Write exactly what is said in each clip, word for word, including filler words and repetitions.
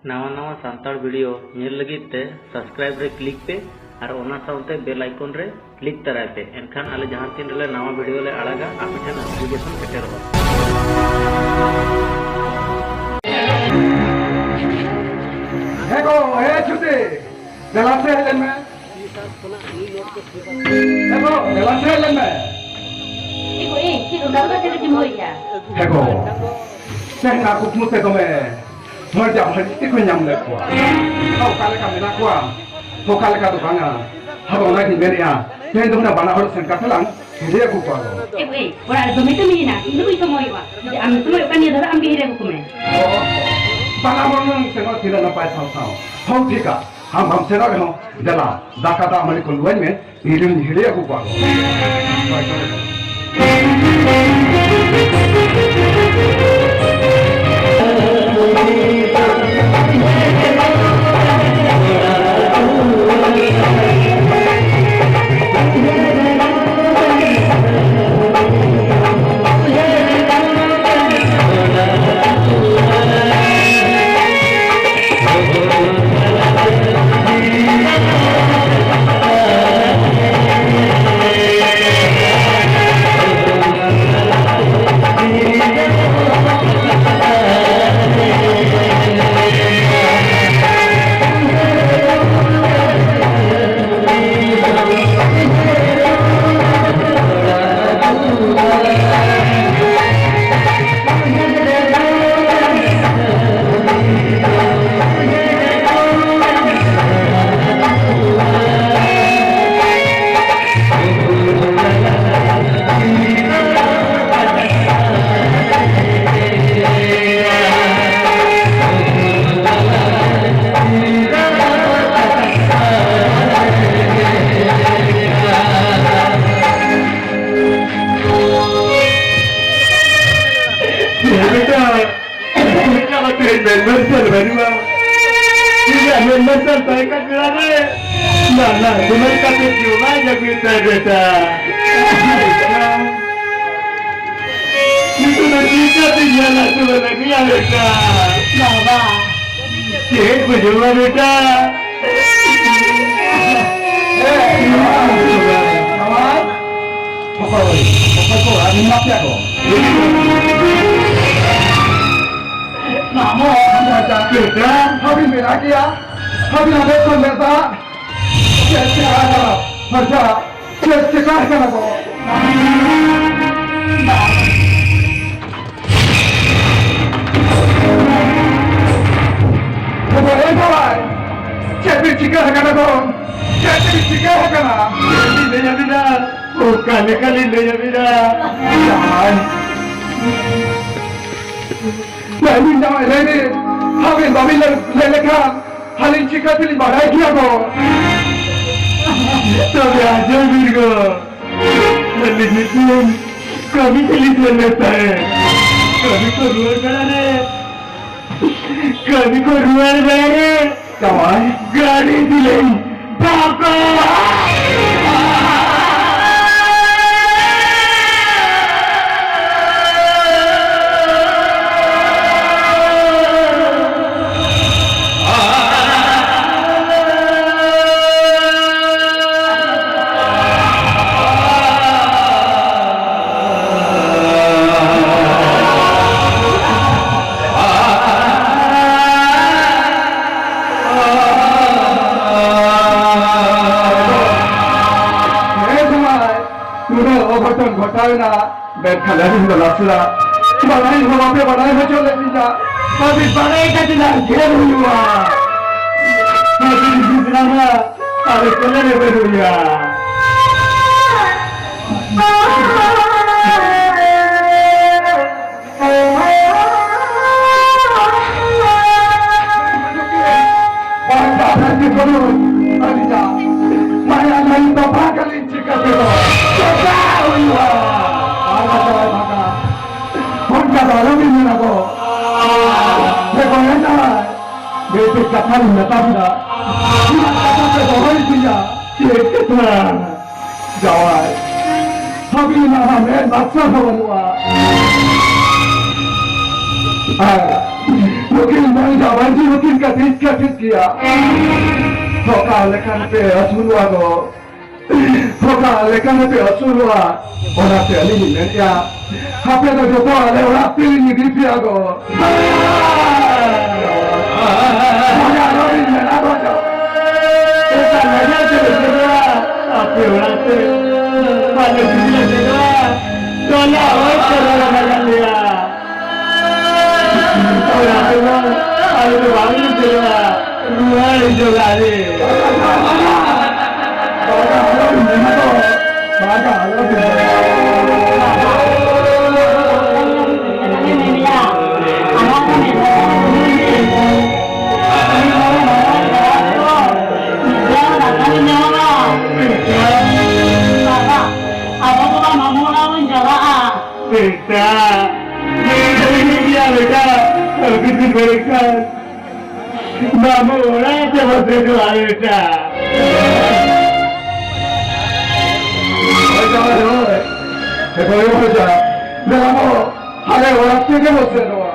ᱱᱟᱣᱟ ᱱᱟᱣᱟ ᱥᱟᱱᱛᱟᱲ ᱵᱷᱤᱰᱤᱭᱳ ᱧᱮᱞ ᱞᱟᱹᱜᱤᱫ ᱛᱮ subscribe ᱨᱮ click ᱯᱮ ᱟᱨ ᱚᱱᱟ ᱥᱟᱶᱛᱮ bell icon ᱨᱮ click ᱛᱟᱨᱟᱭ ᱯᱮ᱾ ᱮᱱᱠᱷᱟᱱ ᱟᱞᱮ ᱡᱟᱦᱟᱸ ᱛᱤᱱ ᱨᱮᱞᱮ ᱱᱟᱣᱟ ᱵᱷᱤᱰᱤᱭᱳ ᱞᱮ ᱟᱲᱟᱜᱟ, ᱟᱯᱮ ᱴᱷᱮᱱ notification ᱥᱮᱴᱮᱨᱚᱜᱼᱟ᱾ ᱦᱮᱸ ᱜᱚ, ᱦᱮᱸ ᱪᱷᱩᱴᱤ, ᱫᱮᱞᱟ ᱥᱮ ᱦᱮᱡ ᱞᱮᱱ ᱢᱮ᱾ ᱦᱮᱸ ᱜᱚ, ᱫᱮᱞᱟ ᱥᱮ ᱦᱮᱡ ᱞᱮᱱ ᱢᱮ᱾ ᱮ ᱜᱚ, ᱮ, ᱪᱮᱫ ᱚᱱᱠᱟ ᱫᱚ ᱪᱮᱫ ᱮᱢ ᱦᱩᱭ ᱠᱮᱜᱼᱟ? ᱦᱮᱸ ᱜᱚ, ᱛᱮᱦᱮᱧ ᱢᱟ ᱠᱩᱠᱢᱩ ᱛᱮ ᱫᱚᱢᱮ ᱢᱚᱡᱽ ᱡᱟ ᱵᱷᱟᱹᱜᱤ ᱛᱮᱠᱚ ᱧᱟᱢ ᱞᱮᱫ ᱠᱚᱣᱟ᱾ ᱚᱠᱟ ᱞᱮᱠᱟ ᱢᱮᱱᱟᱜ ᱠᱚᱣᱟ, ᱚᱠᱟ ᱞᱮᱠᱟ ᱫᱚ ᱵᱟᱝᱟ᱾ ᱟᱫᱚ ᱚᱱᱟᱜᱤᱧ ᱢᱮᱱᱮᱫᱼᱟ, ᱛᱮᱦᱮᱧ ᱫᱚ ᱦᱩᱱᱟᱹᱝ ᱵᱟᱱᱟ ᱦᱚᱲ ᱥᱮᱱ ᱠᱟᱛᱮ ᱞᱟᱝ ᱦᱤᱨᱤ ᱟᱹᱜᱩ ᱠᱚᱣᱟ ᱜᱚ᱾ ᱮ ᱜᱚ, ᱮ, ᱚᱲᱟᱜ ᱨᱮ ᱫᱚᱢᱮ ᱠᱟᱹᱢᱤ ᱦᱮᱱᱟᱜᱼᱟ, ᱤᱧ ᱫᱚ ᱵᱟᱹᱧ ᱥᱚᱢᱚᱭᱚᱜᱼᱟ᱾ ᱡᱩᱫᱤ ᱟᱢ ᱥᱚᱢᱚᱭᱚᱜ ᱠᱟᱱ, ᱱᱤᱭᱟᱹ ᱫᱷᱟᱣ ᱫᱚ ᱟᱢ ᱜᱮ ᱦᱤᱨᱤ ᱟᱹᱜᱩ ᱠᱚᱢᱮ᱾ ᱚ, ᱵᱟᱱᱟ ᱦᱚᱲ ᱦᱩᱱᱟᱹᱝ ᱥᱮᱱᱚᱜ ᱛᱤᱱᱟᱹᱜ ᱱᱟᱯᱟᱭ ᱥᱟᱶ ᱥᱟᱶ᱾ ᱦᱚᱸ, ᱴᱷᱤᱠᱟ, ᱟᱢ ᱵᱟᱢ ᱥᱮᱱᱚᱜ ᱨᱮᱦᱚᱸ, ᱫᱮᱞᱟ, ᱫᱟᱠᱟ ᱫᱟᱜ ᱢᱟᱹᱰᱤ ᱠᱚ ᱞᱩᱣᱟᱹᱧ ᱢᱮ, ᱤᱧ ᱨᱮᱱ ᱦᱤᱨᱤ ᱟᱹᱜᱩ ᱠᱚᱣᱟ ᱠᱚ᱾ ᱵᱮᱴᱟ, ᱤᱧᱟᱹᱜ ᱢᱟ ᱛᱮᱦᱮᱧ ᱢᱮᱱ ᱢᱟᱨᱥᱟᱞ ᱵᱟᱹᱱᱩᱜᱼᱟ᱾ ᱤᱧᱟᱹᱜ ᱢᱮᱱ ᱢᱟᱨᱥᱟᱞ ᱛᱟᱦᱮᱸ ᱠᱟᱱ ᱵᱮᱲᱟ ᱨᱮ ᱱᱟᱱᱟ ᱦᱩᱱᱟᱹᱨ ᱠᱟᱛᱮ ᱡᱚᱢᱟᱜ ᱤᱧ ᱟᱹᱜᱩᱭᱮᱫ ᱛᱟᱦᱮᱸ ᱵᱮᱴᱟ᱾ ᱱᱤᱛᱚᱜ ᱫᱚ ᱪᱤᱠᱟᱹᱛᱤᱧ ᱧᱮᱞ ᱦᱚᱪᱚ ᱟᱹᱜᱩᱭᱟ ᱵᱮᱴᱟ? ᱵᱟᱵᱟ, ᱪᱮᱫ ᱯᱮ ᱡᱚᱢᱟ ᱵᱮᱴᱟ? ᱡᱟᱶᱟᱭ, ᱚᱠᱚᱭ, ᱚᱠᱚᱭ ᱠᱚ ᱚᱲᱟᱜ ᱨᱮ ᱢᱮᱱᱟᱜ ᱯᱮᱭᱟ ᱜᱚ? ᱢᱟᱢᱚ, ᱵᱮᱴᱟ᱾ ᱦᱟᱹᱵᱤ ᱢᱮᱱᱟᱜ ᱜᱮᱭᱟ, ᱦᱟᱹᱵᱤ ᱟᱵᱮᱱ ᱠᱚ ᱢᱮᱛᱟ᱾ ᱪᱮᱫ ᱪᱮᱠᱟ ᱟᱠᱟᱱᱟ? ᱦᱚᱲ ᱪᱮᱫ ᱪᱮᱠᱟ ᱟᱠᱟᱱᱟ ᱜᱚ? ᱜᱚ, ᱮ ᱡᱟᱶᱟᱭ, ᱪᱮᱫ ᱵᱤᱱ ᱪᱤᱠᱟᱹ ᱟᱠᱟᱱᱟ ᱜᱚ? ᱪᱮᱫ ᱵᱤᱱ ᱪᱤᱠᱟᱹ ᱟᱠᱟᱱᱟ? ᱪᱮᱫ ᱞᱤᱧ ᱞᱟᱹᱭ ᱟᱹᱵᱤᱱᱟ? ᱚᱠᱟ ᱞᱮᱠᱟ ᱞᱤᱧ ᱞᱟᱹᱭ ᱟᱹᱵᱤᱱᱟ? ᱡᱟᱶᱟᱭ, ᱞᱟᱹᱭ ᱵᱤᱱ ᱡᱟᱶᱟᱭ, ᱞᱟᱹᱭ ᱵᱤᱱ᱾ ᱟᱹᱵᱤᱱ ᱵᱟᱹᱵᱤᱱ ᱞᱟᱹᱭ, ᱞᱟᱹᱭ ᱞᱮᱠᱷᱟᱱ ᱟᱹᱞᱤᱧ ᱪᱤᱠᱟᱹ ᱛᱮᱞᱤᱧ ᱵᱟᱲᱟᱭ ᱠᱮᱭᱟ ᱜᱚ? ᱛᱚᱵᱮ ᱟᱸᱡᱚᱢ ᱵᱤᱱ ᱜᱚ, ᱟᱹᱞᱤᱧ ᱢᱤᱫᱴᱮᱱ ᱠᱟᱹᱢᱤ ᱛᱮᱞᱤᱧ ᱥᱮᱱ ᱞᱮᱱ ᱛᱟᱦᱮᱸᱫ᱾ ᱠᱟᱹᱢᱤ ᱠᱚ ᱨᱩᱣᱟᱹᱲ ᱵᱮᱲᱟ ᱨᱮ, ᱠᱟᱹᱢᱤ ᱠᱚ ᱨᱩᱣᱟᱹᱲ ᱵᱮᱲᱟ ᱨᱮ ᱡᱟᱶᱟᱭ, ᱜᱟᱹᱰᱤ ᱛᱮᱞᱤᱧ ᱫᱷᱟᱠᱟ᱾ ᱦᱮᱸ ᱡᱟᱶᱟᱭ, ᱱᱩᱱᱟᱹᱜ ᱚᱜᱷᱚᱴᱚᱱ ᱜᱷᱚᱴᱟᱣᱮᱱᱟ, ᱢᱮᱱᱠᱷᱟᱱ ᱟᱹᱞᱤᱧ ᱫᱚ ᱱᱟᱥᱮᱱᱟᱜ ᱵᱟᱲᱟᱭ ᱦᱚᱸ ᱵᱟᱯᱮ ᱵᱟᱲᱟᱭ ᱦᱚᱪᱚ ᱞᱮᱫ ᱞᱤᱧᱟ᱾ ᱟᱹᱵᱤᱱ ᱵᱟᱲᱟᱭ ᱠᱟᱛᱮ ᱟᱨ ᱪᱮᱫ ᱦᱩᱭᱩᱜᱼᱟ? ᱟᱹᱵᱤᱱ ᱵᱤᱥᱨᱟᱢᱟ ᱟᱨ ᱠᱚᱞᱮ ᱨᱮᱵᱮᱱ ᱦᱩᱭᱩᱜᱼᱟ᱾ ᱵᱟᱝ ᱫᱟᱫᱟ ᱡᱤᱵᱚᱱ ᱟᱹᱞᱤᱧᱟᱜ ᱢᱟᱭᱟ ᱞᱟᱹᱭ ᱛᱚᱯᱷᱟ ᱠᱟᱹᱞᱤᱧ ᱪᱤᱠᱟᱹ ᱛᱮᱫᱚ ᱪᱮᱫᱟᱜ ᱦᱩᱭᱩᱜᱼᱟ? ᱟᱨ ᱵᱟᱝ ᱵᱷᱟᱜᱟ, ᱚᱱᱠᱟ ᱫᱚ ᱟᱞᱚᱵᱤᱱ ᱢᱮᱱᱟ ᱜᱚ᱾ ᱥᱮ ᱜᱚ ᱮᱱᱟ, ᱢᱤᱫᱴᱮᱡ ᱠᱟᱛᱷᱟ ᱞᱤᱧ ᱢᱮᱛᱟ ᱵᱤᱱᱟ, ᱚᱱᱟ ᱠᱟᱛᱷᱟ ᱯᱮ ᱫᱚᱦᱚᱭ ᱛᱤᱧᱟ᱾ ᱪᱮᱫ ᱠᱟᱛᱷᱟ? ᱡᱟᱶᱟᱭ, ᱦᱟᱹᱵᱤ ᱱᱟᱦᱟ ᱢᱮᱫ ᱢᱟᱨᱥᱟᱞ ᱦᱚᱸ ᱵᱟᱹᱱᱩᱜᱼᱟ᱾ ᱟᱨ ᱱᱩᱠᱤᱱ ᱢᱟᱹᱭ ᱡᱟᱶᱟᱭ ᱡᱤ ᱱᱩᱠᱤᱱ ᱠᱟᱹᱴᱤᱡ ᱠᱟᱹᱴᱤᱡ ᱜᱮᱭᱟ᱾ ᱚᱠᱟ ᱞᱮᱠᱟᱱ ᱯᱮ ᱟᱹᱥᱩᱞᱚᱜᱼᱟ ᱜᱚ, ᱚᱠᱟ ᱞᱮᱠᱟᱱ ᱯᱮ ᱟᱹᱥᱩᱞᱚᱜᱼᱟ, ᱚᱱᱟᱛᱮ ᱟᱹᱞᱤᱧ ᱞᱤᱧ ᱢᱮᱱᱮᱫᱼᱟ, ᱟᱯᱮ ᱫᱚ ᱡᱚᱛᱚ ᱟᱞᱮ ᱚᱲᱟᱜ ᱛᱮᱞᱤᱧ ᱤᱫᱤ ᱯᱮᱭᱟ ᱜᱚ᱾ ᱵᱟᱡᱟᱣ ᱟᱞᱚᱵᱤᱱ ᱢᱮᱱᱟ ᱜᱚ᱾ ᱮᱴᱟᱜ ᱞᱟᱡᱟᱣ ᱛᱮ ᱵᱤᱱ ᱪᱟᱞᱟᱜᱼᱟ, ᱟᱯᱮ ᱚᱲᱟᱜ ᱛᱮ ᱵᱟᱞᱮ ᱤᱫᱤ ᱞᱟᱹᱜᱤᱫᱚᱜᱼᱟ᱾ ᱫᱚᱞᱟ ᱦᱚᱲ ᱪᱟᱞᱟᱣ ᱞᱟᱜᱟᱜ ᱞᱮᱭᱟ᱾ ᱚᱲᱟᱜ ᱛᱮᱫᱚ ᱟᱞᱮ ᱫᱚ ᱵᱟᱝᱞᱮ ᱪᱟᱞᱟᱜᱼᱟ᱾ ᱨᱩᱣᱟᱹᱲ ᱦᱤᱡᱩᱜ ᱟᱞᱮ᱾ ᱵᱮᱴᱟ, ᱵᱮᱴᱟ, ᱵᱮᱴᱟ, ᱵᱮᱴᱟ, ᱵᱟᱹᱵᱩ, ᱚᱲᱟᱜ ᱛᱮᱵᱚ ᱥᱮᱱᱚᱜᱼᱟ ᱵᱮᱴᱟ᱾ ᱦᱳᱭ, ᱦᱳᱭ, ᱦᱳᱭ᱾ ᱦᱳᱭ, ᱦᱳᱭ, ᱦᱳᱭ᱾ ᱫᱮᱞᱟ ᱵᱚ, ᱟᱞᱮ ᱚᱲᱟᱜ ᱛᱮᱜᱮ ᱵᱚ ᱥᱮᱱᱚᱜᱼᱟ᱾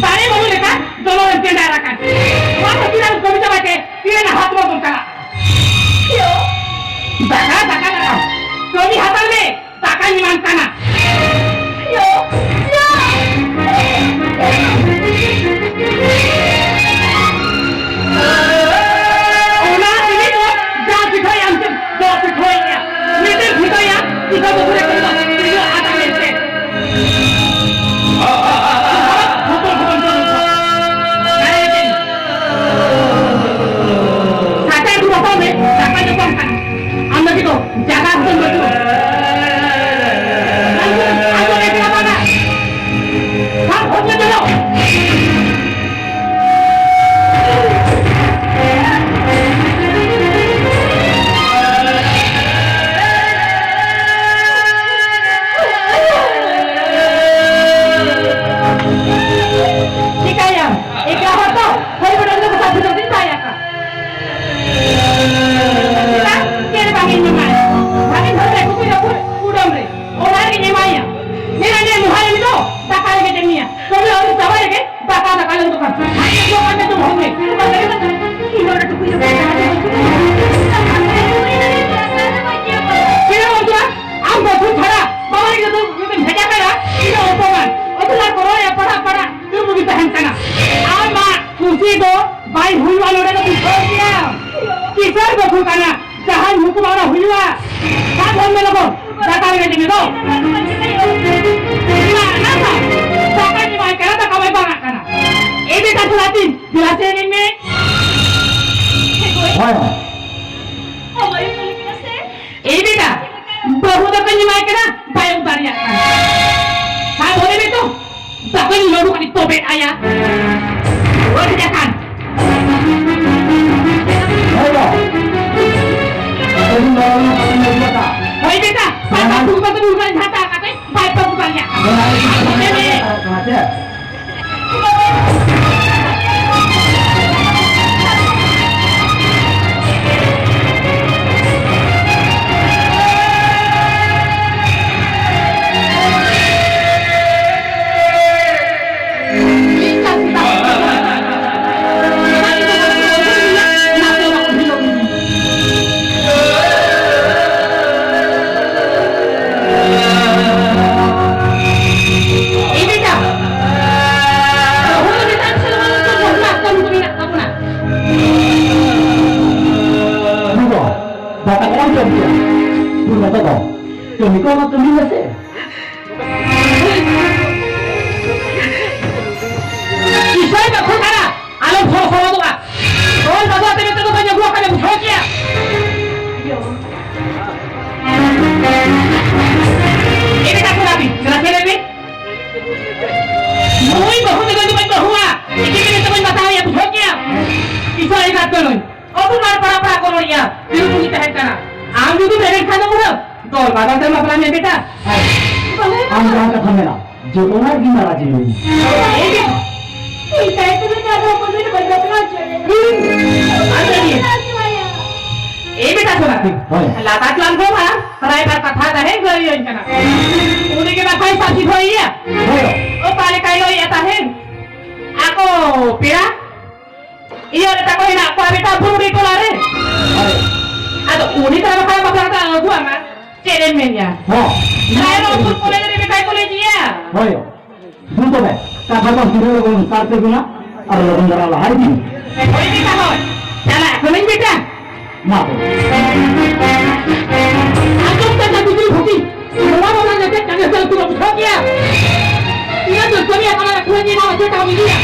ᱫᱟᱨᱮ ᱵᱟᱹᱱᱩᱜ ᱞᱮᱠᱟ ᱡᱚᱱᱚᱢ ᱮᱢ ᱴᱮᱸᱰᱟᱨ ᱟᱠᱟᱱ᱾ ᱱᱚᱣᱟ ᱫᱚ ᱛᱤᱱᱟᱹᱜ ᱮᱢ ᱠᱟᱹᱢᱤ ᱪᱟᱵᱟᱭ ᱛᱮ ᱛᱤᱱᱟᱹᱜ ᱦᱟᱛ ᱵᱚᱱ ᱪᱟᱞᱟᱜ? ᱫᱟᱠᱟ, ᱫᱟᱠᱟ, ᱫᱟᱠᱟ᱾ ᱠᱟᱹᱢᱤ ᱦᱟᱛᱟᱲ ᱢᱮ, ᱫᱟᱠᱟᱧ ᱮᱢᱟᱢ ᱠᱟᱱᱟ᱾ ᱚᱱᱟ ᱛᱮᱜᱮ ᱫᱚ ᱡᱟ ᱯᱤᱴᱷᱟᱹᱭ ᱟᱢ ᱪᱮᱫ ᱫᱚ ᱯᱤᱴᱷᱟᱹᱭ ᱜᱮᱭᱟ᱾ ᱢᱤᱫᱴᱮᱱ ᱯᱤᱴᱷᱟᱹᱭᱟ, ᱯᱤᱴᱷᱟᱹ ᱵᱟᱹᱵᱩ ᱨᱮ ᱠᱷᱚᱱ ᱫᱚ ᱛᱤᱱᱟᱹᱜ ᱟᱫᱟ ᱢᱮᱱᱛᱮ᱾ ᱦᱚᱯᱚᱱ ᱦᱚᱯᱚᱱ ᱠᱚ ᱫᱚ᱾ ᱟᱨᱮ ᱢᱤᱫᱴᱮᱱ ᱥᱟᱪᱟᱭ ᱫᱩ ᱦᱚᱯᱚᱱ ᱢᱮ, ᱫᱟᱠᱟ ᱡᱚᱛᱚᱱ ᱠᱟᱱᱟ᱾ ᱟᱢ ᱞᱟᱹᱜᱤᱫ ᱫᱚ ᱡᱟᱭᱜᱟ ᱦᱚᱸ ᱵᱟᱹᱪᱩᱜᱼᱟ᱾ ᱟᱢ ᱫᱚ ᱮᱠᱞᱟ ᱵᱟᱝᱟ᱾ ᱥᱟᱵ ᱦᱚᱪᱚ ᱪᱚᱞᱚ᱾ ᱪᱤᱠᱟᱹᱭᱟᱢ? ᱮᱠᱞᱟ ᱦᱚᱲ ᱛᱚ, ᱦᱚᱭ ᱵᱚᱰᱚᱝ ᱫᱚ ᱵᱟᱠᱷᱟᱡ ᱫᱷᱩᱨᱟᱹ ᱫᱤᱱ ᱵᱟᱭ ᱟᱠᱟ᱾ ᱪᱮᱫᱟᱜ? ᱪᱮᱫ ᱵᱟᱝ ᱤᱧ ᱮᱢᱟᱭᱟ? ᱵᱷᱟᱜᱤ ᱦᱚᱲ ᱨᱮ ᱠᱩᱯᱤ ᱨᱟᱹᱯᱩᱫ ᱠᱩᱰᱟᱹᱢ ᱨᱮ᱾ ᱚᱱᱟ ᱨᱮᱜᱮᱧ ᱮᱢᱟᱭᱟ᱾ ᱧᱮᱞ ᱟᱞᱮ ᱢᱩᱦᱟ ᱨᱮ ᱫᱚ ᱫᱟᱠᱟ ᱨᱮᱜᱮ ᱡᱚᱢᱮᱭᱟ᱾ ᱠᱟᱹᱢᱤ ᱟᱹᱣᱨᱤ ᱪᱟᱵᱟ ᱨᱮᱜᱮ ᱫᱟᱠᱟ ᱫᱟᱠᱟ ᱞᱮ ᱩᱛᱩ ᱠᱟᱜᱼᱟ᱾ ᱟᱡ ᱫᱚ ᱚᱠᱟ ᱨᱮ ᱡᱚᱢ ᱦᱚᱸ ᱢᱮ᱾ ᱤᱧ ᱱᱚᱰᱮ ᱴᱩᱠᱩᱡ ᱨᱮ ᱪᱮᱫ ᱮᱢ ᱩᱛᱩᱭᱟ? ᱟᱢ ᱵᱟᱹᱦᱩ ᱪᱷᱟᱲᱟ ᱵᱟᱵᱟ ᱨᱮ ᱡᱚᱛᱚ ᱡᱚᱛᱚᱢ ᱵᱷᱮᱡᱟ ᱠᱟᱭᱟ᱾ ᱤᱧ ᱫᱚ ᱚᱯᱚᱢᱟᱱ᱾ ᱚᱛᱞᱟ ᱠᱚ ᱨᱚᱲ ᱮ ᱯᱟᱲᱦᱟᱜ ᱯᱟᱲᱦᱟᱜ ᱛᱤᱨᱩᱵ ᱜᱮ ᱛᱟᱦᱮᱱ ᱠᱟᱱᱟ᱾ ᱟᱢᱟᱜ ᱠᱩᱥᱤ ᱫᱚ ᱵᱟᱭ ᱦᱩᱭᱩᱜᱼᱟ, ᱱᱚᱰᱮ ᱫᱚ ᱵᱩᱡᱷᱟᱹᱣ ᱜᱮᱭᱟᱢ᱾ ᱠᱤᱥᱟᱹᱬ ᱵᱟᱹᱦᱩ ᱠᱟᱱᱟ, ᱡᱟᱦᱟᱸ ᱧᱩᱛᱩᱢ ᱚᱱᱟ ᱦᱩᱭᱩᱜᱼᱟ᱾ ᱥᱟᱵ ᱦᱚᱲ ᱢᱮ ᱞᱚᱜᱚᱱ, ᱫᱟᱠᱟ ᱨᱮᱜᱮ ᱡᱚᱢᱮ ᱫᱚ᱾ ᱚᱱᱟ, ᱚᱱᱟ ᱥᱟᱶ ᱫᱟᱠᱟᱧ ᱮᱢᱟᱭ ᱠᱟᱱᱟ, ᱫᱟᱠᱟ ᱵᱟᱭ ᱵᱟᱝᱟᱜ ᱠᱟᱱᱟ᱾ ᱮ ᱵᱮᱴᱟ, ᱛᱷᱚᱲᱟ ᱛᱤᱧ ᱜᱤᱞᱟᱥ ᱮ ᱮᱢᱟᱹᱧ ᱢᱮ᱾ ᱦᱳᱭ, ᱦᱳᱭ᱾ ᱮ ᱵᱮᱴᱟ, ᱵᱟᱹᱦᱩ ᱫᱟᱠᱟᱧ ᱮᱢᱟᱭ ᱠᱟᱱᱟ, ᱵᱟᱭ ᱩᱢ ᱫᱟᱲᱮᱭᱟᱜ ᱠᱟᱱᱟ᱾ ᱥᱟᱵ ᱦᱚᱲ ᱢᱮ ᱛᱚ᱾ ᱫᱟᱠᱟᱧ ᱞᱟᱹᱰᱩ ᱠᱟᱹᱴᱤᱡ ᱛᱚᱵᱮ ᱟᱭᱟ᱾ ᱨᱩᱣᱟᱹᱲ ᱦᱮᱡ ᱟᱠᱟᱱ᱾ ᱦᱳᱭ ᱵᱟ᱾ ᱟᱹᱰᱤ ᱢᱟᱨᱟᱝ ᱠᱟᱛᱷᱟᱢ ᱞᱟᱹᱭ ᱠᱟᱫᱟ᱾ ᱦᱳᱭ ᱵᱮᱴᱟ, ᱯᱟᱛᱟ ᱦᱮᱸ᱾ ᱫᱩᱲᱩᱵ ᱠᱟᱛᱮ ᱫᱩᱲᱩᱵ ᱠᱟᱛᱮ ᱡᱷᱟᱸᱴᱟ ᱠᱟᱛᱮ ᱵᱟᱭ ᱯᱟᱹᱜᱩ ᱫᱟᱲᱮᱭᱟᱜ ᱠᱟᱱᱟ᱾ ᱦᱮᱸ, ᱦᱮᱸ, ᱦᱮᱸ, ᱦᱮᱸ, ᱦᱮᱸ᱾ ᱤᱫᱤ ᱢᱮᱥᱮ᱾ ᱤᱥᱟᱹᱭ ᱵᱟᱠᱷᱳᱞ ᱠᱟᱱᱟ, ᱟᱞᱚᱢ ᱥᱚᱨᱚ ᱥᱚᱨᱚ ᱫᱚᱜᱼᱟ᱾ ᱦᱚᱲ ᱵᱟᱵᱟ ᱛᱮ ᱢᱮᱱᱛᱮ ᱫᱚ ᱵᱟᱹᱧ ᱟᱹᱜᱩ ᱟᱠᱟᱫᱟ, ᱵᱩᱡᱷᱟᱹᱣ ᱠᱮᱭᱟ᱾ ᱮ ᱵᱮᱴᱟ, ᱠᱚᱲᱟ ᱵᱤᱱ, ᱪᱮᱫᱟᱜ ᱪᱮᱫ ᱵᱤᱱ? ᱱᱩᱭ ᱵᱟᱹᱦᱩ ᱛᱮᱫᱚ ᱤᱧ ᱫᱚ ᱵᱟᱹᱧ ᱵᱟᱹᱦᱩᱣᱟ, ᱮᱠᱮ ᱢᱮᱱᱛᱮ ᱵᱟᱹᱧ ᱵᱟᱛᱟᱣᱮᱭᱟ, ᱵᱩᱡᱷᱟᱹᱣ ᱠᱮᱭᱟ᱾ ᱤᱥᱟᱹᱭ ᱮᱸᱜᱟᱛ ᱫᱚ ᱱᱩᱭ᱾ ᱟᱵᱚ ᱢᱟ ᱯᱟᱲᱟ ᱯᱟᱲᱟ ᱠᱚ ᱨᱚᱲᱮᱜᱼᱟ, ᱛᱤᱨᱩ ᱯᱩᱸᱜᱤ ᱛᱟᱦᱮᱱ ᱠᱟᱱᱟ᱾ ᱟᱢ ᱡᱩᱫᱤᱢ ᱨᱮᱵᱮᱱ ᱠᱷᱟᱱ ᱫᱚ ᱯᱩᱨᱟᱹ ᱫᱚᱞ ᱵᱟᱫᱚᱞ ᱛᱮᱢ ᱵᱟᱯᱞᱟ ᱢᱮ ᱵᱮᱴᱟ᱾ ᱟᱢ ᱡᱟᱦᱟᱸ ᱠᱟᱛᱷᱟ ᱢᱮᱱᱟ, ᱡᱚᱛᱚᱱᱟᱜ ᱜᱮ ᱱᱟᱨᱟᱡ ᱤᱧ᱾ ᱤᱧ ᱛᱟᱭ ᱛᱩᱞᱩᱡ ᱫᱚ ᱟᱫᱚ ᱚᱠᱚᱭ ᱫᱚ ᱵᱟᱹᱧ ᱵᱟᱯᱞᱟ ᱦᱚᱪᱚᱭᱟ᱾ ᱟᱨ ᱞᱟᱹᱜᱤᱫ᱾ ᱮ ᱵᱮᱴᱟ ᱥᱚᱱᱟᱛᱤ, ᱦᱳᱭ᱾ ᱞᱟᱛᱟ ᱪᱩᱣᱟᱱ ᱠᱚ ᱢᱟ ᱨᱟᱭᱵᱟᱨ ᱠᱟᱛᱷᱟ ᱛᱟᱦᱮᱸ ᱜᱟᱹᱭ ᱟᱹᱧ ᱠᱟᱱᱟ᱾ ᱩᱱᱤ ᱜᱮ ᱵᱟᱠᱷᱟᱭ ᱥᱟᱹᱠᱷᱤ ᱦᱚᱭ ᱭᱟ᱾ ᱦᱳᱭ᱾ ᱚᱠᱟ ᱞᱮᱠᱟᱭ ᱞᱟᱹᱭᱮᱫ ᱛᱟᱦᱮᱸᱱ? ᱟᱠᱚ ᱯᱮᱲᱟ ᱤᱭᱟᱹ ᱨᱮ ᱛᱟᱠᱚ ᱦᱮᱱᱟᱜ ᱠᱚᱣᱟ ᱵᱮᱴᱟ ᱵᱷᱩᱢᱰᱤ ᱴᱚᱞᱟ ᱨᱮ᱾ ᱦᱳᱭ᱾ ᱟᱫᱚ ᱩᱱᱤ ᱛᱚ ᱵᱟᱠᱷᱟᱱ ᱵᱟᱯᱞᱟ ᱠᱟᱛᱮ ᱟᱹᱜᱩ ᱟᱢᱟ᱾ ᱪᱮᱫ ᱮᱢ ᱢᱮᱱᱮᱜᱼᱟ? ᱦᱚᱸ᱾ ᱨᱟᱭᱨᱚᱝᱯᱩᱨ ᱠᱚᱞᱮᱡᱽ ᱨᱮ ᱵᱮᱴᱟᱭ ᱠᱚᱞᱮᱡᱽ ᱮᱭᱟ᱾ ᱦᱳᱭ᱾ ᱫᱩ ᱛᱚᱵᱮ, ᱠᱟᱛᱷᱟ ᱠᱚ ᱯᱩᱨᱟᱹᱣ ᱞᱮᱵᱚᱱ, ᱛᱟᱨ ᱛᱮ ᱜᱩᱱᱟ ᱟᱨ ᱞᱚᱜᱚᱱ ᱫᱷᱟᱨᱟ ᱞᱟᱦᱟ ᱤᱫᱤ᱾ ᱦᱳᱭ ᱵᱮᱴᱟ, ᱦᱳᱭ᱾ ᱪᱟᱞᱟᱜ ᱠᱟᱹᱱᱟᱹᱧ ᱵᱮᱴᱟ᱾ ᱢᱟ ᱛᱚᱵᱮ᱾ ᱟᱸᱡᱚᱢ ᱯᱮ, ᱡᱟ ᱵᱤᱡᱽᱞᱤ ᱵᱷᱟᱹᱛᱤ, ᱱᱚᱣᱟ ᱵᱟᱵᱟ ᱡᱟᱛᱮ ᱠᱟᱜᱚᱡᱽ ᱫᱚ ᱯᱩᱨᱟᱹ ᱵᱩᱡᱷᱟᱹᱣ ᱠᱮᱭᱟ᱾ ᱤᱧᱟᱹᱜ ᱫᱚ ᱠᱟᱹᱢᱤ ᱟᱠᱟᱱᱟ, ᱠᱩᱲᱟᱹ ᱧᱮᱞ ᱟᱢ ᱪᱮᱫ ᱟᱢ ᱤᱫᱤᱭᱟ?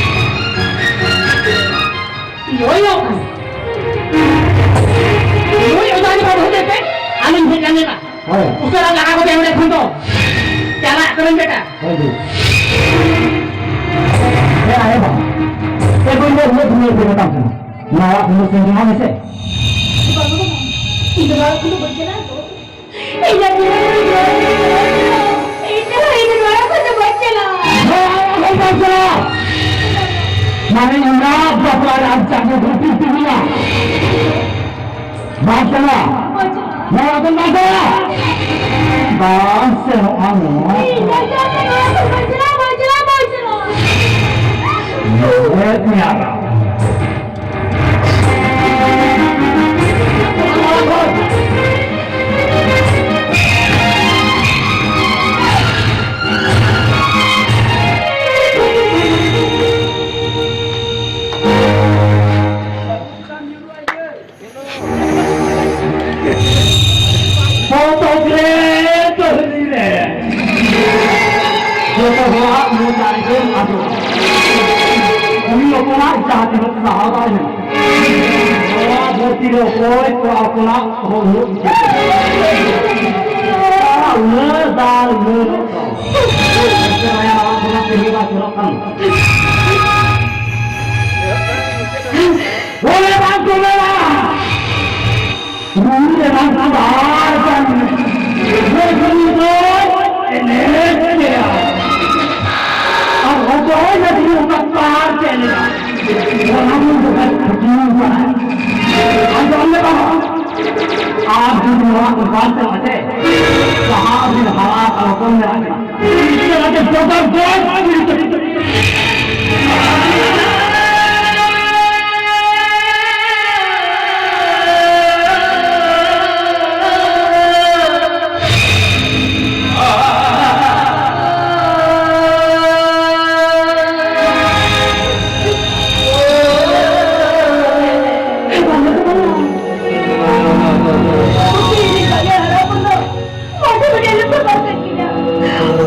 ᱱᱩᱭ ᱦᱚᱸ, ᱱᱩᱭ ᱚᱡᱷᱟ ᱜᱮ ᱵᱟᱵᱟ ᱦᱚᱛᱮ ᱛᱮ ᱟᱞᱚᱧ ᱦᱮᱡ ᱧᱟᱢᱮᱱᱟ᱾ ᱦᱳᱭ᱾ ᱩᱥᱟᱹᱨᱟ ᱞᱟᱜᱟ ᱠᱚᱯᱮ ᱚᱸᱰᱮ ᱠᱷᱚᱱ ᱫᱚ᱾ ᱪᱟᱞᱟᱜ ᱠᱟᱹᱱᱟᱹᱧ ᱵᱮᱴᱟ᱾ ᱦᱳᱭ ᱫᱩ᱾ ᱮ ᱟᱭᱳ ᱵᱟᱵᱟ, ᱮ ᱵᱟᱹᱧ ᱫᱚ ᱩᱱᱟᱹᱜ ᱫᱷᱩᱢᱟᱹ ᱯᱮ ᱢᱮᱛᱟᱢ ᱠᱟᱱᱟ᱾ ᱱᱟᱣᱟ ᱠᱩᱢᱵᱟᱹ ᱥᱮᱱ ᱡᱚᱢᱟ ᱢᱮᱥᱮ᱾ ᱵᱟᱹᱵᱩ, ᱤᱧ ᱫᱚ ᱱᱚᱣᱟ ᱠᱷᱚᱱ ᱫᱚ ᱵᱟᱹᱧ ᱪᱟᱞᱟᱜᱼᱟ ᱜᱚ᱾ ᱤᱧ ᱫᱚ ᱱᱚᱣᱟ ᱠᱷᱚᱱ ᱫᱚ ᱵᱟᱹᱧ ᱪᱟᱞᱟᱜᱼᱟ᱾ ᱱᱚᱣᱟ ᱠᱷᱚᱱ ᱫᱚ ᱵᱟᱹᱧ ᱪᱟᱞᱟᱜᱼᱟ᱾ ᱱᱚᱣᱟ ᱠᱷᱚᱱ ᱫᱚ ᱵᱟᱹᱧ ᱪᱟᱞᱟᱜᱼᱟ᱾ ᱢᱟᱱᱮ ᱚᱱᱟ ᱵᱟᱯᱞᱟ ᱨᱮ ᱟᱢ ᱪᱟᱠᱨᱤ ᱫᱷᱩᱛᱤ ᱛᱤᱜᱩᱱᱟ᱾ ᱵᱟᱝ ᱪᱟᱞᱟᱜ᱾ ᱱᱚᱣᱟ ᱫᱚ ᱵᱟᱝ ᱪᱟᱞᱟᱜ᱾ ᱵᱟᱝ ᱥᱮᱱᱚᱜᱼᱟ ᱱᱚᱣᱟ᱾ ᱪᱮᱫ ᱢᱮᱭᱟ? ᱯᱚᱛᱚᱵ ᱨᱮ ᱛᱚᱦᱞᱤ ᱢᱚᱪᱟ ᱨᱮᱜᱮᱢ ᱟᱸᱡᱚᱢᱟ᱾ ᱠᱩᱲᱤ ᱦᱚᱯᱚᱱᱟᱜ ᱡᱟᱦᱟᱸ ᱛᱤᱱᱟᱹᱜ ᱥᱟᱦᱟᱣ ᱫᱟᱲᱮ ᱢᱮᱱᱟᱜᱼᱟ, ᱱᱚᱣᱟ ᱫᱷᱟᱹᱨᱛᱤ ᱨᱮ ᱚᱠᱚᱭ ᱠᱚᱲᱟ ᱦᱚᱯᱚᱱᱟᱜ ᱦᱚᱲ ᱦᱩᱭᱩᱜ ᱵᱤᱪᱟᱹᱨ᱾ ᱛᱟᱨᱟ ᱩᱱᱟᱹᱜ ᱫᱟᱞ ᱩᱱᱟᱹᱜ ᱨᱚᱠᱛᱚ᱾ ᱮᱱᱛᱮ ᱢᱟᱭᱟ ᱨᱟᱣᱟᱞ ᱠᱷᱚᱱᱟᱜ ᱛᱮᱦᱮᱧ ᱢᱟ ᱥᱮᱱᱚᱜ ᱠᱟᱱ᱾ ᱵᱚᱞᱮ ᱵᱟᱝ ᱠᱚ ᱢᱮᱱᱟ᱾ ᱨᱩ ᱨᱮᱱᱟᱜ ᱟᱵᱟᱨ ᱠᱟᱱ ᱜᱚᱡᱚᱱᱤ ᱫᱚ ᱮᱱᱮᱡ ᱜᱮᱭᱟ᱾ ᱟᱨ ᱚᱠᱚᱭ ᱞᱟᱹᱜᱤᱫ ᱚᱠᱟ ᱯᱟᱨ ᱪᱮ ᱮᱱᱮᱡ? ᱚᱱᱟ ᱫᱚ ᱡᱚᱛᱚ ᱠᱷᱟᱹᱴᱤ ᱠᱟᱱᱟ᱾ ᱟᱸᱡᱚᱢ ᱢᱮ ᱵᱟᱵᱟ, ᱟᱨ ᱡᱩᱫᱤ ᱱᱚᱣᱟ ᱠᱚ ᱵᱟᱝ ᱪᱟᱞᱟᱜᱼᱟ ᱥᱮ, ᱡᱟᱦᱟᱸ ᱵᱤᱱ ᱦᱟᱨᱟ ᱟᱠᱟᱱ ᱦᱚᱯᱚᱱ ᱢᱮᱱᱟᱜ ᱵᱤᱱᱟ,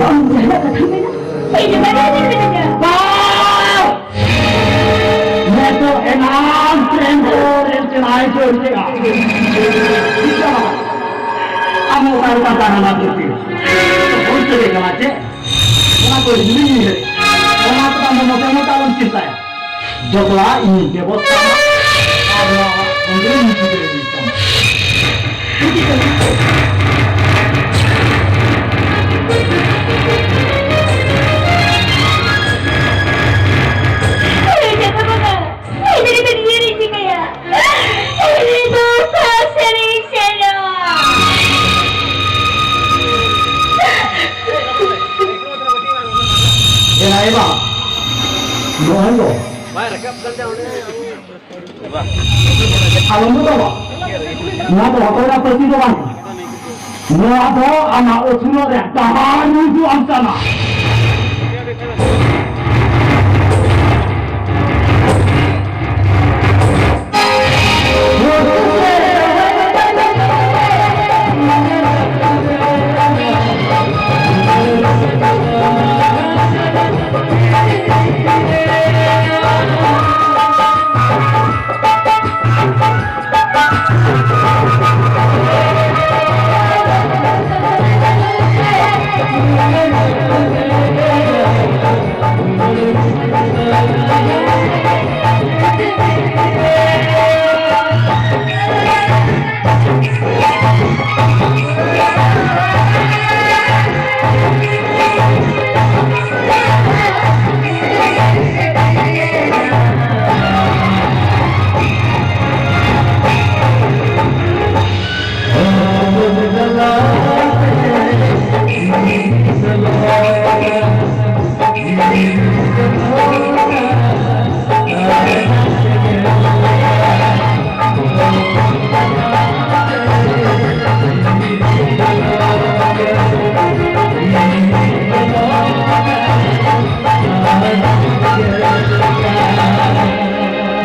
ᱟᱢ ᱡᱟᱦᱟᱱᱟᱜ ᱠᱟᱛᱷᱟ ᱢᱮᱱᱟ, ᱤᱧ ᱫᱚ ᱵᱟᱰᱟᱭ ᱧᱟᱢ ᱢᱮᱱᱟᱧᱟ᱾ ᱵᱟᱝ! ᱱᱤᱛᱚᱜ ᱮᱱᱟᱝ ᱴᱨᱮᱱ ᱠᱚ ᱨᱮᱞ ᱪᱟᱞᱟᱣ ᱪᱚ ᱪᱮᱫ? ᱟᱢ ᱚᱠᱟ ᱞᱮᱠᱟ ᱫᱟᱬᱟᱱᱟ ᱫᱷᱟᱹᱨᱛᱤ? ᱵᱩᱡᱽ ᱫᱟᱲᱮ ᱠᱟᱱᱟ ᱪᱮ? ᱚᱱᱟ ᱠᱚ ᱦᱤᱲᱤᱧ ᱩᱭᱦᱟᱹᱨ᱾ ᱚᱱᱟ ᱠᱚᱫᱚ ᱟᱢ ᱫᱚ ᱢᱚᱴᱮ ᱢᱚᱴᱮ ᱟᱞᱚᱢ ᱪᱤᱱᱛᱟᱹᱭᱟ᱾ ᱡᱚᱛᱚᱣᱟᱜ ᱤᱧ ᱵᱮᱵᱚᱥᱛᱷᱟ ᱟᱢᱟ᱾ ᱟᱨ ᱱᱚᱣᱟ ᱠᱷᱚᱱ ᱫᱚ ᱤᱧ ᱜᱤᱫᱽᱨᱟᱹ ᱦᱩᱭᱩᱜ ᱛᱟᱢᱟ᱾ ᱟᱨᱮ ᱪᱟᱸᱫᱚ ᱵᱚᱸᱜᱟ, ᱜᱤᱫᱽᱨᱟᱹ ᱫᱚ ᱪᱮᱫ ᱤᱧ ᱪᱤᱠᱟᱹᱭᱟ? ᱜᱤᱫᱽᱨᱟᱹ ᱫᱚ ᱚᱠᱟ ᱥᱮᱫ ᱤᱧ ᱥᱮᱱᱚᱜᱼᱟ? ᱮ ᱟᱭᱳ ᱵᱟ, ᱱᱚᱜᱼᱚᱭ ᱫᱚ ᱟᱞᱚᱢ ᱵᱚᱛᱚᱨᱚᱜᱼᱟ᱾ ᱱᱚᱣᱟ ᱫᱚ ᱦᱚᱯᱚᱱᱟᱜ ᱯᱟᱹᱨᱥᱤ ᱫᱚ ᱵᱟᱝ᱾ ᱱᱚᱣᱟ ᱫᱚ ᱟᱢᱟᱜ ᱟᱹᱥᱩᱞᱚᱜ ᱨᱮᱭᱟᱜ ᱰᱟᱦᱟᱨ ᱩᱫᱩᱜ ᱟᱢ ᱠᱟᱱᱟ᱾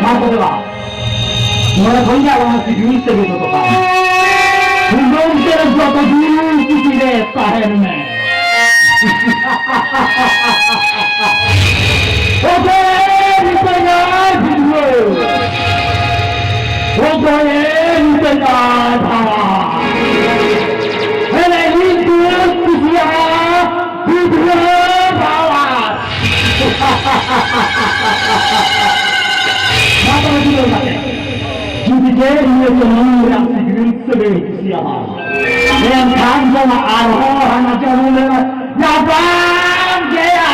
ᱢᱟ ᱛᱚᱵᱮ ᱵᱟ, ᱱᱚᱰᱮ ᱠᱷᱚᱱ ᱜᱮ ᱟᱞᱟᱝ ᱥᱤᱠᱲᱤ ᱛᱮᱜᱮ ᱡᱚᱛᱚ ᱠᱟᱜ ᱢᱮ᱾ ᱠᱩᱰᱟᱹᱢ ᱛᱮ ᱡᱚᱛᱚ ᱫᱤᱱ ᱠᱩᱥᱤ ᱨᱮ ᱛᱟᱦᱮᱱ ᱢᱮ᱾ ᱚᱠᱚᱭᱮ ᱢᱤᱛᱟᱹᱧᱟ ᱜᱤᱫᱽᱨᱟᱹ? ᱚᱠᱚᱭᱮ ᱢᱤᱛᱟᱹᱧᱟ ᱫᱷᱟᱨᱟ? ᱮᱱᱮᱡ ᱤᱧ ᱠᱩᱥᱤᱭᱟᱜᱼᱟ ᱜᱤᱫᱽᱨᱟᱹ ᱵᱟᱵᱟ᱾ ᱢᱟ ᱛᱚᱵᱮ ᱫᱩᱞᱟᱹᱲ ᱠᱟᱛᱮ᱾ ᱡᱩᱫᱤ ᱜᱮ ᱱᱤᱭᱟᱹ ᱡᱚᱱᱚᱢ ᱨᱮᱭᱟᱜ ᱥᱤᱠᱲᱤ ᱥᱟᱹᱜᱟᱹᱭ ᱠᱩᱥᱤᱭᱟᱜᱼᱟ, ᱮᱱᱠᱷᱟᱱ ᱫᱚ ᱟᱨᱦᱚᱸ ᱦᱟᱱᱟ ᱡᱚᱱᱚᱢ ᱨᱮ ᱧᱟᱯᱟᱢ ᱜᱮᱭᱟ᱾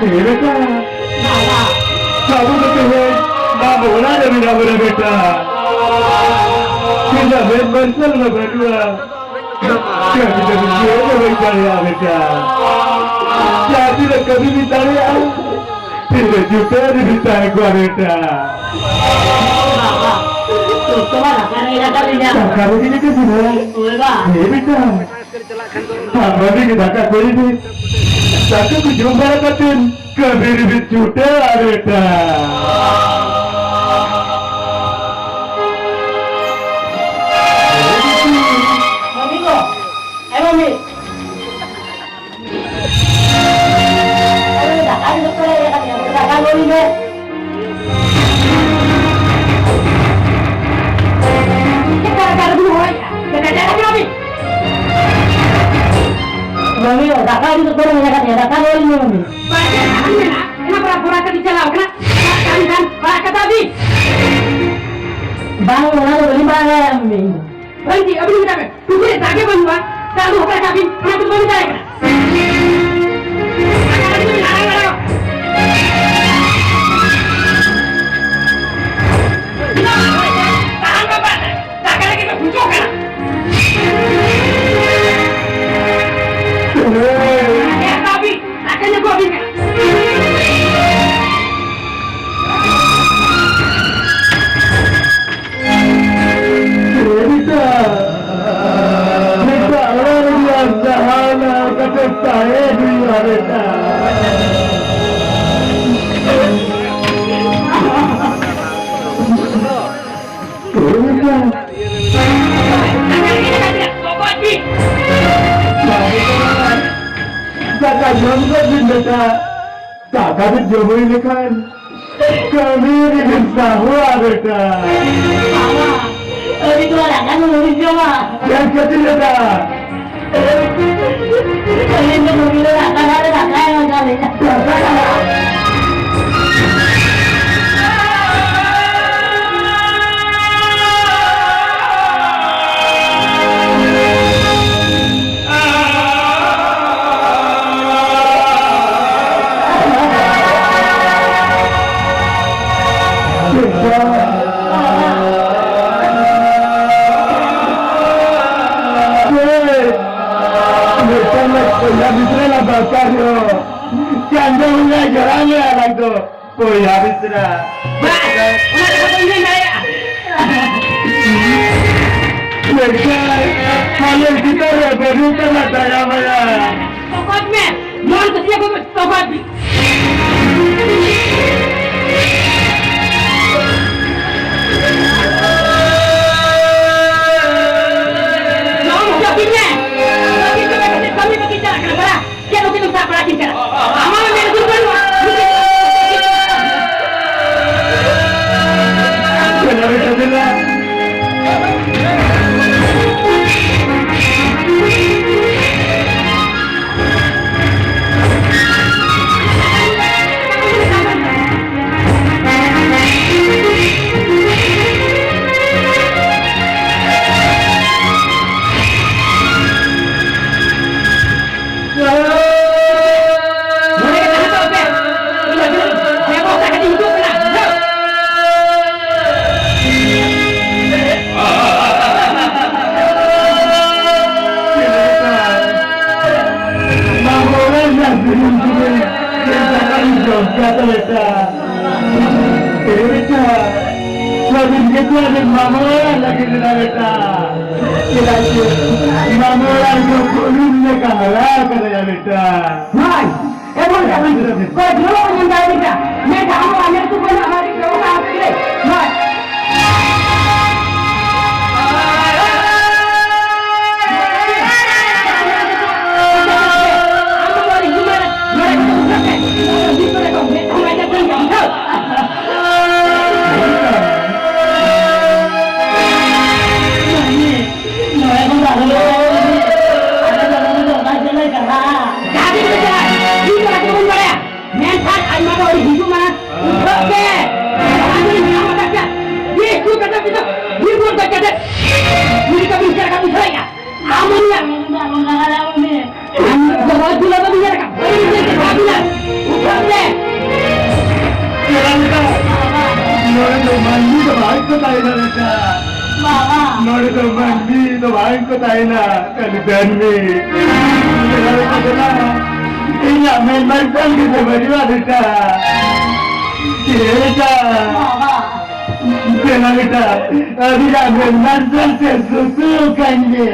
ᱮ ᱵᱮᱴᱟ, ᱵᱟᱵᱟ, ᱵᱟᱹᱵᱩ ᱫᱚ ᱛᱮᱦᱮᱧ ᱵᱟᱵᱟ ᱚᱲᱟᱜ ᱨᱮ ᱢᱮᱱᱟᱜ ᱵᱚᱱᱟ ᱵᱮᱴᱟ᱾ ᱪᱮᱫᱟᱜ ᱢᱮᱫ ᱢᱟᱨᱥᱟᱞ ᱢᱟ ᱵᱟᱹᱱᱩᱜᱼᱟ? ᱠᱟᱹᱢᱤ ᱫᱚ ᱪᱮᱫ ᱦᱚᱸ ᱵᱟᱹᱧ ᱫᱟᱲᱮᱭᱟᱜᱼᱟ ᱵᱮᱴᱟ᱾ ᱠᱟᱹᱢᱤ ᱵᱤᱱ ᱫᱟᱲᱮᱭᱟᱜᱼᱟ᱾ ᱛᱤᱨᱮ ᱡᱩᱴᱟᱹ ᱨᱮ ᱵᱤᱱ ᱛᱟᱦᱮᱸ ᱠᱚᱜᱼᱟ ᱵᱮᱴᱟ᱾ ᱵᱟᱵᱟ, ᱛᱚ ᱛᱚ ᱵᱟ ᱫᱟᱠᱟ ᱨᱮ ᱫᱟᱠᱟ ᱵᱤᱱ ᱧᱟᱢ᱾ ᱫᱟᱠᱟ ᱨᱮᱜᱮ ᱡᱩᱫᱤ ᱵᱤᱱ ᱳᱭ ᱵᱟ᱾ ᱦᱮᱸ ᱵᱮᱴᱟ᱾ ᱟᱢ ᱵᱷᱟᱹᱜᱤ ᱜᱮ ᱫᱟᱠᱟ ᱠᱚ ᱤᱫᱤ᱾ ᱫᱟᱠᱟ ᱠᱚ ᱡᱚᱢ ᱵᱟᱲᱟ ᱠᱟᱛᱮ ᱠᱟᱹᱢᱤ ᱨᱮ ᱵᱤᱱ ᱪᱷᱩᱴᱟᱹᱜᱼᱟ ᱵᱮᱴᱟ᱾ ᱢᱟᱹᱢᱤ ᱜᱚ, ᱮ ᱢᱟᱹᱢᱤ᱾ ᱟᱨᱮ, ᱫᱟᱠᱟ ᱡᱚᱛᱚ ᱞᱮ ᱤᱭᱟᱹ ᱠᱟᱜ ᱛᱟᱯᱮᱭᱟ, ᱫᱟᱠᱟ ᱞᱩᱭ ᱢᱮ᱾ ᱪᱮᱫ ᱫᱟᱠᱟ ᱨᱮᱵᱚᱱ ᱦᱚᱦᱚᱭᱮᱫᱼᱟ? ᱫᱟᱠᱟ ᱪᱟᱞᱟᱜ ᱠᱟᱱᱟ ᱵᱤᱱ? ᱢᱟᱹᱢᱤ, ᱫᱟᱠᱟ ᱟᱹᱰᱤ ᱡᱚᱛᱚ ᱞᱮ ᱤᱭᱟᱹ ᱠᱟᱜ ᱛᱟᱯᱮᱭᱟ, ᱫᱟᱠᱟ ᱞᱩᱭ ᱢᱮ, ᱢᱟᱹᱢᱤ᱾ ᱵᱟᱭ ᱪᱟᱞᱟᱜ ᱠᱟᱱᱟ, ᱢᱮᱱᱟ, ᱚᱱᱟ ᱯᱚᱨᱟ ᱯᱚᱨᱟ ᱛᱮᱵᱤᱱ ᱪᱟᱞᱟᱣ ᱠᱟᱱᱟ, ᱪᱟᱞᱟᱜ ᱠᱟᱱ ᱠᱷᱟᱱ ᱵᱟᱭ ᱠᱟᱛᱷᱟ ᱵᱤᱱ᱾ ᱵᱟᱝ, ᱚᱱᱟ ᱫᱚ ᱵᱟᱹᱞᱤᱧ ᱵᱟᱲᱟᱭᱟ, ᱢᱟᱹᱢᱤ᱾ ᱵᱟᱝ ᱡᱤ, ᱟᱹᱵᱤᱱ ᱢᱮᱛᱟ ᱵᱮᱱ, ᱯᱩᱠᱷᱨᱤ ᱨᱮ ᱫᱟᱜ ᱜᱮ ᱵᱟᱹᱱᱩᱜᱼᱟ, ᱫᱟᱜ ᱫᱚ ᱚᱠᱟᱨᱮ ᱪᱟᱵᱤᱱ, ᱚᱱᱟ ᱫᱚ ᱵᱟᱹᱧ ᱢᱮᱛᱟᱭ ᱠᱟᱱᱟ᱾ ᱫᱟᱠᱟ ᱞᱟᱹᱜᱤᱫ ᱫᱚ ᱞᱟᱲᱟᱣ, ᱞᱟᱲᱟᱣ᱾ ᱛᱟᱦᱟᱱ ᱵᱟᱵᱟ, ᱫᱟᱠᱟ ᱞᱟᱹᱜᱤᱫ ᱫᱚ ᱵᱩᱡᱷᱟᱹᱣ ᱠᱟᱱᱟ᱾ ᱮ ᱵᱟᱹᱵᱤ, ᱫᱟᱠᱟ ᱧᱚᱜ ᱠᱚ ᱟᱹᱜᱩᱭ ᱢᱮ᱾ ᱵᱮᱴᱟ, ᱵᱮᱴᱟ, ᱚᱲᱟᱜ ᱨᱮᱱᱟᱜ ᱡᱟᱦᱟᱱᱟᱜ ᱠᱟᱛᱮ ᱛᱟᱦᱮᱸ ᱦᱩᱭᱩᱜᱼᱟ, ᱵᱮᱴᱟ᱾ ᱵᱮᱴᱟ᱾ ᱫᱟᱠᱟ ᱡᱚᱢ ᱜᱚᱫ ᱵᱤᱱ, ᱵᱮᱴᱟ᱾ ᱫᱟᱠᱟ ᱵᱤᱱ ᱡᱚᱢ ᱦᱩᱭ ᱞᱮᱠᱷᱟᱱ ᱠᱟᱹᱢᱤ ᱨᱮᱵᱤᱱ ᱥᱟᱦᱚᱜᱼᱟ, ᱵᱮᱴᱟ᱾ ᱵᱟᱵᱟ, ᱟᱹᱞᱤᱧ ᱫᱚ ᱫᱟᱠᱟ ᱫᱚ ᱵᱟᱹᱞᱤᱧ ᱡᱚᱢᱟ᱾ ᱪᱮᱫ ᱠᱷᱟᱹᱛᱤᱨ, ᱵᱮᱴᱟ? ᱟᱹᱞᱤᱧ ᱫᱚ ᱵᱟᱹᱞᱤᱧ ᱫᱟᱠᱟ ᱫᱚ ᱫᱟᱠᱟ ᱮᱢ ᱠᱟᱣᱫᱤᱧᱟ᱾ ᱫᱟᱠᱟ ᱫᱚ ᱢᱤᱫᱴᱟᱝ ᱠᱚᱭᱞᱟ ᱵᱷᱤᱛᱨᱤ ᱨᱮ ᱫᱚᱨᱠᱟᱨ ᱦᱩᱭᱩᱜ᱾ ᱪᱟᱸᱫᱚ ᱵᱚᱸᱜᱟ ᱡᱚᱲᱟᱣ ᱞᱮᱭᱟ ᱟᱞᱟᱝ ᱫᱚ ᱵᱚᱭᱦᱟ ᱢᱤᱥᱨᱟ᱾ ᱵᱟᱝ, ᱚᱱᱟ ᱠᱟᱛᱷᱟ ᱫᱚ ᱤᱧ ᱦᱚᱧ ᱵᱟᱲᱟᱭᱟ᱾ ᱢᱮᱱᱠᱷᱟᱱ ᱟᱞᱮ ᱪᱮᱛᱟᱱ ᱨᱮ ᱵᱟᱹᱱᱩᱜ ᱛᱟᱢᱟ ᱫᱟᱭᱟ ᱢᱟᱭᱟ᱾ ᱛᱚᱠᱚᱡ ᱢᱮ, ᱢᱚᱱ ᱠᱩᱥᱤᱭᱟᱜ ᱠᱚ ᱛᱚᱠᱚᱡ ᱢᱮ᱾ ᱡᱚᱢ ᱦᱚᱪᱚ ᱠᱤᱧ ᱢᱮ᱾ ᱵᱟᱹᱜᱤ ᱦᱚᱴᱚ ᱠᱟᱛᱮ ᱠᱟᱹᱢᱤ ᱵᱟᱹᱜᱤ ᱪᱟᱞᱟᱜ ᱠᱟᱱᱟ, ᱵᱟᱲᱟ᱾ ᱪᱮᱫ ᱞᱟᱹᱜᱤᱫ ᱮᱢ ᱥᱟᱵ ᱵᱟᱲᱟ ᱠᱤᱧ ᱠᱟᱱᱟ? ᱟᱢᱟᱜ ᱢᱮᱫ ᱞᱩᱛᱩᱨ ᱵᱟᱹᱱᱩᱜᱼᱟ᱾ ᱪᱮᱫ ᱞᱟᱹᱜᱤᱫ ᱮᱢ ᱥᱟᱵ ᱵᱟᱲᱟ ᱱᱚᱰᱮ ᱜᱮ ᱛᱟᱦᱮᱸ ᱠᱚᱜ ᱯᱮ᱾ ᱤᱧ ᱟᱹᱵᱤᱱ ᱵᱮᱵᱚᱥᱛᱷᱟ ᱠᱟᱛᱮ ᱦᱤᱡᱩᱜ ᱠᱟᱱᱟ᱾ ᱢᱟ ᱵᱟᱵᱟ, ᱡᱟᱹᱥᱛᱤ ᱡᱚᱢ ᱠᱮᱫᱟᱹᱧ᱾ ᱪᱮᱫ ᱫᱟᱠᱟᱧ ᱡᱚᱢ ᱠᱮᱫᱟ ᱵᱮᱴᱟ? ᱮ ᱵᱮᱴᱟ, ᱥᱟᱹᱨᱤ ᱜᱮ ᱛᱚ ᱟᱹᱰᱤ ᱢᱟᱢᱟ ᱚᱲᱟᱜ ᱞᱟᱹᱜᱤᱫ ᱮᱱᱟ ᱵᱮᱴᱟ᱾ ᱪᱮᱫᱟᱜ ᱥᱮ ᱢᱟᱢᱟ ᱚᱲᱟᱜ ᱨᱮᱫᱚ ᱵᱩᱞᱩᱝ ᱞᱮᱠᱟ ᱦᱟᱨᱟ ᱟᱠᱟᱱᱟᱭᱟ ᱵᱮᱴᱟ᱾ ᱦᱳᱭ, ᱮᱢᱚᱱ ᱠᱟᱹᱢᱤ ᱠᱚ ᱫᱷᱩᱨᱟᱹᱣ ᱢᱮᱱᱫᱟ ᱵᱮᱴᱟ᱾ ᱢᱮᱱᱫᱟ ᱟᱢ ᱚᱲᱟᱜ ᱧᱮᱞ ᱛᱩᱠᱩ ᱱᱟᱜ ᱢᱟᱹᱞᱤᱠ ᱫᱚ ᱚᱱᱟ ᱦᱚᱸ ᱠᱟᱹᱴᱤᱡ ᱦᱳᱭ᱾ ᱡᱟᱦᱟᱸ ᱛᱤᱱ ᱨᱮ ᱪᱟᱞᱟᱜ, ᱤᱧ ᱫᱚ ᱟᱡ ᱵᱟᱵᱟᱧ ᱵᱟᱲᱟᱭᱟ᱾ ᱢᱮᱱᱠᱷᱟᱱ ᱟᱡ ᱢᱟ ᱫᱚ ᱟᱹᱣᱨᱤ ᱦᱤᱡᱩᱜ ᱢᱟ᱾ ᱩᱱᱟᱹᱜ ᱜᱮ᱾ ᱡᱟᱦᱟᱸ ᱛᱤᱱ ᱨᱮ ᱢᱮᱱᱟᱜ ᱢᱟ ᱠᱟᱛᱷᱟ, ᱵᱤᱥ ᱠᱚ ᱠᱟᱛᱷᱟ ᱛᱮᱫᱚ, ᱵᱤᱥ ᱠᱚ ᱠᱟᱛᱷᱟ ᱛᱮ᱾ ᱩᱱᱤ ᱠᱟᱹᱢᱤ ᱪᱮᱫ ᱞᱮᱠᱟ ᱵᱩᱡᱷᱟᱹᱣᱮᱫᱼᱟ? ᱟᱢ ᱩᱱᱤᱭᱟᱜ ᱟᱢ ᱫᱚ ᱵᱟᱹᱧ ᱧᱮᱞ ᱟᱠᱟᱫ᱾ ᱟᱹᱰᱤ ᱵᱮᱥ ᱛᱮ ᱵᱷᱟᱵᱽ ᱢᱮᱱᱟᱜ᱾ ᱩᱴᱷᱟᱹᱣ ᱛᱮ᱾ ᱱᱚᱰᱮ ᱫᱚ ᱢᱟᱹᱱᱢᱤ ᱫᱚ ᱵᱟᱝ ᱠᱚ ᱛᱟᱦᱮᱱᱟ ᱵᱮᱴᱟ᱾ ᱵᱟᱵᱟ᱾ ᱱᱚᱰᱮ ᱫᱚ ᱢᱟᱹᱱᱢᱤ ᱫᱚ ᱵᱟᱝ ᱠᱚ ᱛᱟᱦᱮᱱᱟ, ᱠᱷᱟᱹᱞᱤ ᱫᱟᱹᱱᱢᱤ᱾ ᱪᱮᱫᱟᱜ ᱵᱮᱴᱟ ᱪᱮᱫᱟᱜ? ᱤᱧᱟᱜ ᱢᱮᱱ ᱢᱟᱨᱥᱟᱞ ᱜᱮ ᱥᱮ ᱵᱟᱹᱱᱩᱜᱼᱟ ᱵᱮᱴᱟ? ᱪᱮᱫ ᱵᱮᱴᱟ? ᱵᱟᱵᱟ᱾ ᱫᱮᱞᱟ ᱵᱮᱴᱟ, ᱟᱹᱰᱤ ᱨᱟᱜ ᱢᱮᱱ ᱢᱟᱨᱥᱟᱞ ᱥᱮ ᱥᱩᱥᱩ ᱠᱟᱹᱧ ᱢᱮ᱾